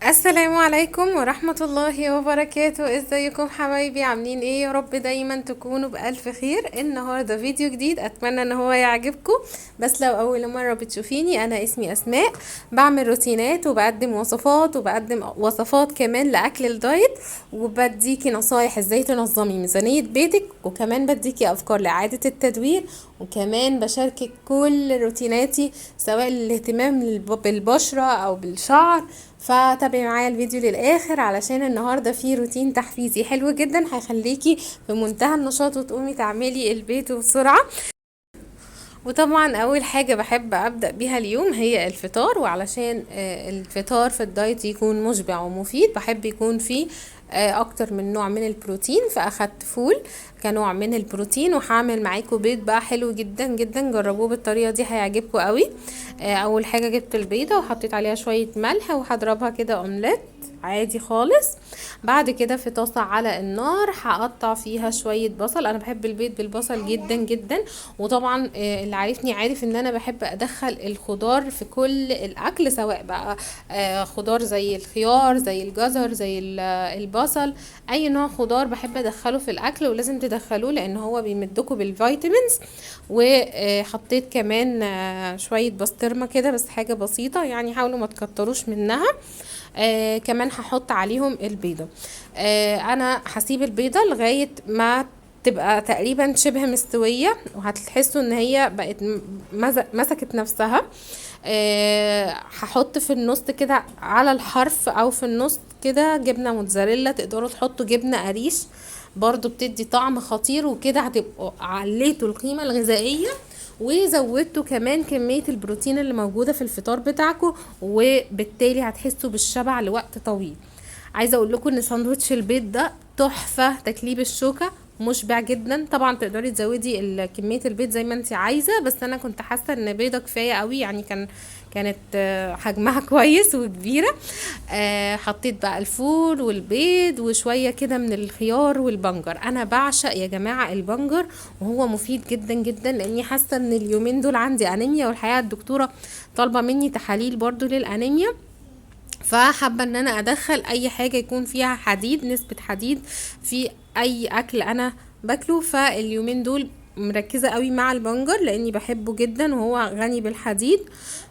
السلام عليكم ورحمة الله وبركاته. ازيكم حبايبي؟ عاملين ايه؟ يا رب دايما تكونوا بألف خير. النهاردة فيديو جديد، اتمنى ان هو يعجبكم. بس لو اول مرة بتشوفيني، انا اسمي اسماء، بعمل روتينات وبقدم وصفات، وبقدم وصفات كمان لاكل الدايت، وبديكي نصايح ازاي تنظمي ميزانية بيتك، وكمان بديكي افكار لإعادة التدوير، وكمان بشاركك كل روتيناتي سواء الاهتمام بالبشرة او بالشعر. فتابعي معايا الفيديو للاخر علشان النهارده في روتين تحفيزي حلو جدا هيخليكي في منتهى النشاط وتقومي تعملي البيت بسرعة. وطبعا اول حاجة بحب ابدا بيها اليوم هي الفطار، وعلشان الفطار في الدايت يكون مشبع ومفيد بحب يكون فيه اكتر من نوع من البروتين. فاخدت فول كنوع من البروتين، وهعمل معاكم بيض بقى حلو جدا جدا، جربوه بالطريقة دي هيعجبكم قوي. اول حاجة جبت البيضة وحطيت عليها شوية ملح وهضربها كده اومليت عادي خالص. بعد كده في طاسه على النار هقطع فيها شوية بصل، انا بحب البيض بالبصل جدا جدا، وطبعا اللي عارفني عارف ان انا بحب ادخل الخضار في كل الاكل، سواء بقى خضار زي الخيار زي الجزر زي البصل، اي نوع خضار بحب ادخله في الاكل، ولازم تدخلوه لان هو بيمدكم بال vitamins. وحطيت كمان شوية بسطرمه كده، بس حاجة بسيطة يعني، حاولوا ما تكتروش منها. كمان هحط عليهم البيضة. انا هسيب البيضة لغاية ما تبقى تقريبا شبه مستوية، وهتحسوا ان هي بقت مسكت نفسها. هحط في النص كده على الحرف او في النص كده جبنة موتزاريلا، تقدروا تحطوا جبنة قريش برضو بتدي طعم خطير، وكده هتبقوا عليتوا القيمة الغذائية وزودتوا كمان كمية البروتين اللي موجودة في الفطار بتاعكم، وبالتالي هتحسوا بالشبع لوقت طويل. عايزة اقول لكم ان ساندوتش البيض ده تحفة، تاكليه بالشوكة مشبع جدا. طبعا تقدري تزودي كمية البيض زي ما انت عايزة، بس انا كنت حاسة ان بيضة كفاية قوي، يعني كانت حجمها كويس وكبيرة. حطيت بقى الفول والبيض وشوية كده من الخيار والبنجر. انا بعشق يا جماعة البنجر، وهو مفيد جدا جدا، لاني حاسة ان اليومين دول عندي انيميا، والحقيقة الدكتورة طالبة مني تحاليل برضو للانيميا، فحابة ان انا ادخل اي حاجة يكون فيها حديد، نسبة حديد في اي اكل انا باكله. فاليومين دول مركزة قوي مع البنجر لاني بحبه جدا وهو غني بالحديد،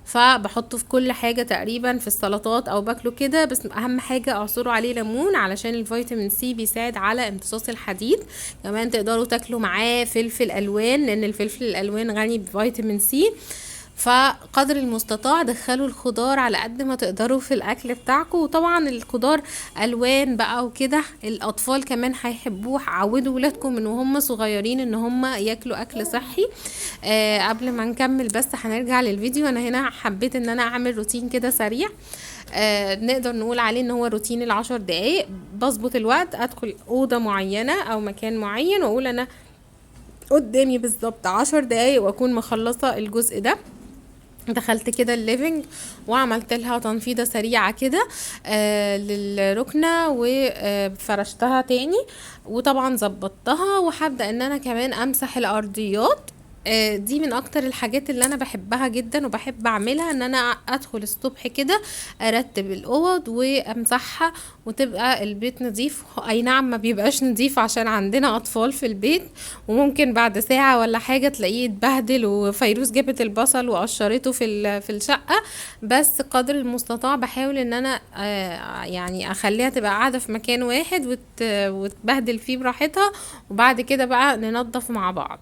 فبحطه في كل حاجة تقريبا، في السلطات او باكله كده، بس اهم حاجة اعصره عليه ليمون علشان الفيتامين سي بيساعد على امتصاص الحديد. كمان تقدروا تاكلوا معاه فلفل الوان لان الفلفل الالوان غني بفيتامين سي. فقدر المستطاع دخلوا الخضار على قد ما تقدروا في الاكل بتاعكم، وطبعا الخضار الوان بقى وكده الاطفال كمان هيحبوه. عودوا ولادكم من وهم صغيرين ان هم ياكلوا اكل صحي. قبل ما نكمل بس هنرجع للفيديو. انا هنا حبيت ان انا اعمل روتين كده سريع، نقدر نقول عليه ان هو روتين العشر دقايق. بظبط الوقت، ادخل اوضة معينة او مكان معين واقول انا قدامي بالظبط 10 دقايق واكون مخلصة الجزء ده. دخلت كده ال living وعملت لها تنفيضة سريعة كده، للركنة وفرشتها تاني، وطبعا ظبطتها. وهبدأ ان انا كمان امسح الارضيات. دي من اكتر الحاجات اللي انا بحبها جدا وبحب اعملها، ان انا ادخل الصبح كده ارتب الاوض وامسحها وتبقى البيت نظيف. اي نعم ما بيبقاش نظيف عشان عندنا اطفال في البيت، وممكن بعد ساعة ولا حاجة تلاقيه اتبهدل وفيروز جابت البصل وقشرته في الشقة، بس قدر المستطاع بحاول ان انا اخليها تبقى قاعدة في مكان واحد وتبهدل فيه براحتها، وبعد كده بقى ننظف مع بعض.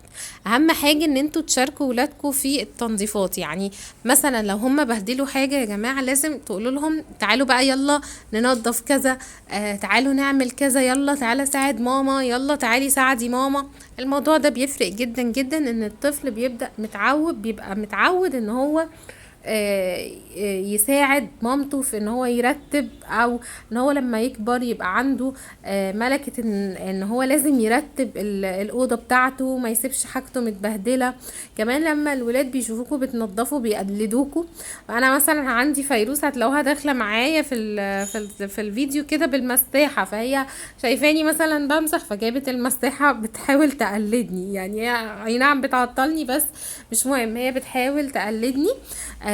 اهم حاجة ان انتوا تشاركوا ولادكم في التنظيفات، يعني مثلا لو هم بهدلوا حاجة يا جماعة لازم تقولوا لهم تعالوا بقى يلا ننظف كذا، تعالوا نعمل كذا، يلا تعالى ساعد ماما، يلا تعالي ساعدي ماما. الموضوع ده بيفرق جدا جدا، ان الطفل بيبدأ متعود، بيبقى متعود ان هو يساعد مامته في ان هو يرتب، او ان هو لما يكبر يبقى عنده ملكة ان هو لازم يرتب الأوضة بتاعته، ما يسيبش حاجته متبهدلة. كمان لما الولاد بيشوفوكوا بتنظفوا بيقلدوكوا. انا مثلا عندي فيروز هتلاقوها داخلة معايا في الفيديو كده بالمساحة، فهي شايفاني مثلا بمسح فجابت المساحة بتحاول تقلدني، هي اي نعم بتعطلني بس مش مهم، هي بتحاول تقلدني.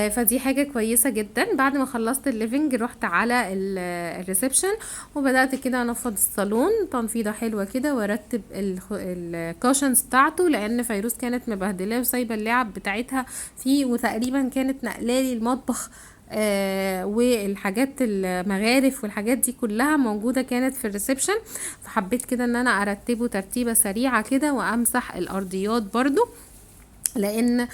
فدي حاجة كويسة جدا. بعد ما خلصت ال living رحت على ال reception وبدأت كده انفض الصالون تنفيضة حلوة كده، وارتب ال cushions بتاعته، لان فيروز كانت مبهدلاه وسايبة اللعب بتاعتها فيه، وتقريبا كانت نقلالي المطبخ، والحاجات المغارف والحاجات دي كلها موجودة كانت في ال reception. فحبيت كده ان انا ارتبه ترتيبة سريعة كده، وامسح الارضيات برضو لان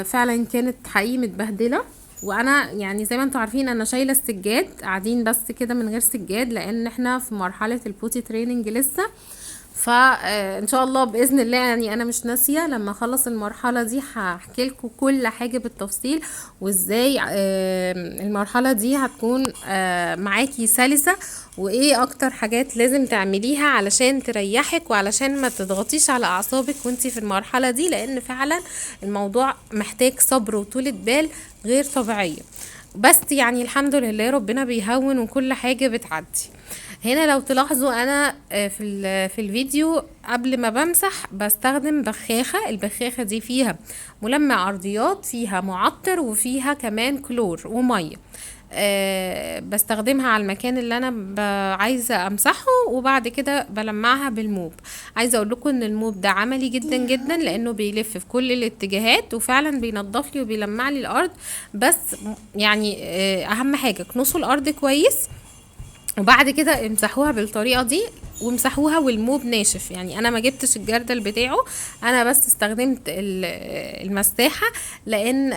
فعلا كانت حقيقي متبهدلة. وانا زي ما انتم عارفين انا شايلة السجاد، قاعدين بس كده من غير سجاد لان احنا في مرحلة ال potty training لسه. ان شاء الله باذن الله انا مش ناسيه، لما اخلص المرحلة دي هحكي لكم كل حاجة بالتفصيل، وازاي المرحلة دي هتكون معاكي سلسه، وايه اكتر حاجات لازم تعمليها علشان تريحك وعلشان ما تضغطيش على اعصابك وانتي في المرحلة دي، لان فعلا الموضوع محتاج صبر وطولة بال غير طبيعية. بس الحمد لله ربنا بيهون وكل حاجة بتعدي. هنا لو تلاحظوا انا، في الفيديو قبل ما بمسح بستخدم بخاخة. البخاخة دي فيها ملمع ارضيات، فيها معطر، وفيها كمان كلور ومية. بستخدمها على المكان اللي انا عايزة امسحه، وبعد كده بلمعها بال mop. عايزة اقول لكم ان ال mop ده عملي جدا جدا، لانه بيلف في كل الاتجاهات وفعلا بينظف لي وبيلمع لي الارض. بس اهم حاجة كنسوا الارض كويس، وبعد كده امسحوها بالطريقة دي، وامسحوها وال mop ناشف. انا ما جبتش الجردل بتاعه، انا بس استخدمت المساحة، لان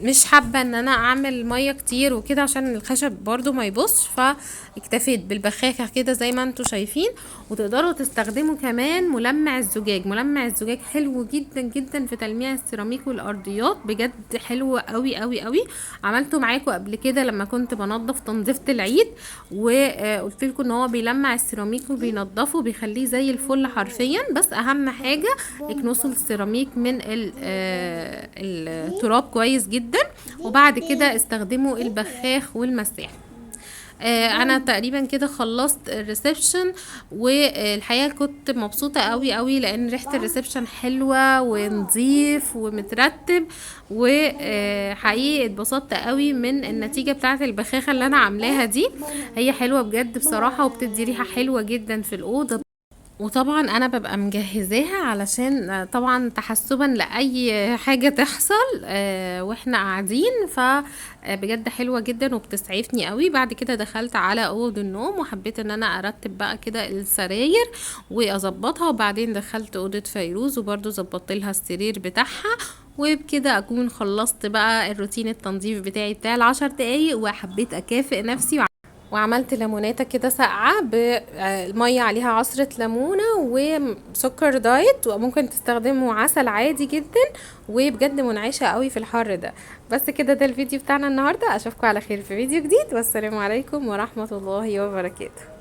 مش حابة ان انا اعمل مية كتير وكده عشان الخشب برضو ما يبصش، فاكتفيت بالبخاخة كده زي ما انتم شايفين. وتقدروا تستخدموا كمان ملمع الزجاج. ملمع الزجاج حلو جدا جدا في تلميع السيراميك والارضيات، بجد حلو قوي قوي قوي. عملته معاكم قبل كده لما كنت بنظف تنظيفة العيد، وقلت لكم ان هو بيلمع السيراميك وبينضفه وبيخليه زي الفل حرفيا. بس اهم حاجة اكنسوا السيراميك من التراب كويس جدا، وبعد كده استخدموا البخاخ والمساح. انا تقريبا كده خلصت ال reception، والحقيقة كنت مبسوطة قوي قوي لان ريحه ال reception حلوة ونظيف ومترتب، وحقيقي اتبسطت قوي من النتيجة بتاعه البخاخه اللي انا عاملاها دي. هي حلوة بجد بصراحة، وبتدي ريحه حلوة جدا في الاوضة. وطبعا انا ببقى مجهزاها علشان طبعا تحسبا لاي حاجة تحصل، واحنا قاعدين، فبجد حلوة جدا وبتسعفني قوي. بعد كده دخلت على اوض النوم وحبيت ان انا ارتب بقى كده السراير واظبطها، وبعدين دخلت اوضة فيروز وبرده ظبطت لها السرير بتاعها. وبكده اكون خلصت بقى الروتين التنظيف بتاعي بتاع العشر دقايق، وحبيت اكافئ نفسي وعملت ليموناته كده ساقعه بالمية عليها عصره ليمونه وسكر دايت، وممكن تستخدموا عسل عادي جدا، وبجد منعشه قوي في الحر ده. بس كده ده الفيديو بتاعنا النهارده، اشوفكم على خير في فيديو جديد، والسلام عليكم ورحمة الله وبركاته.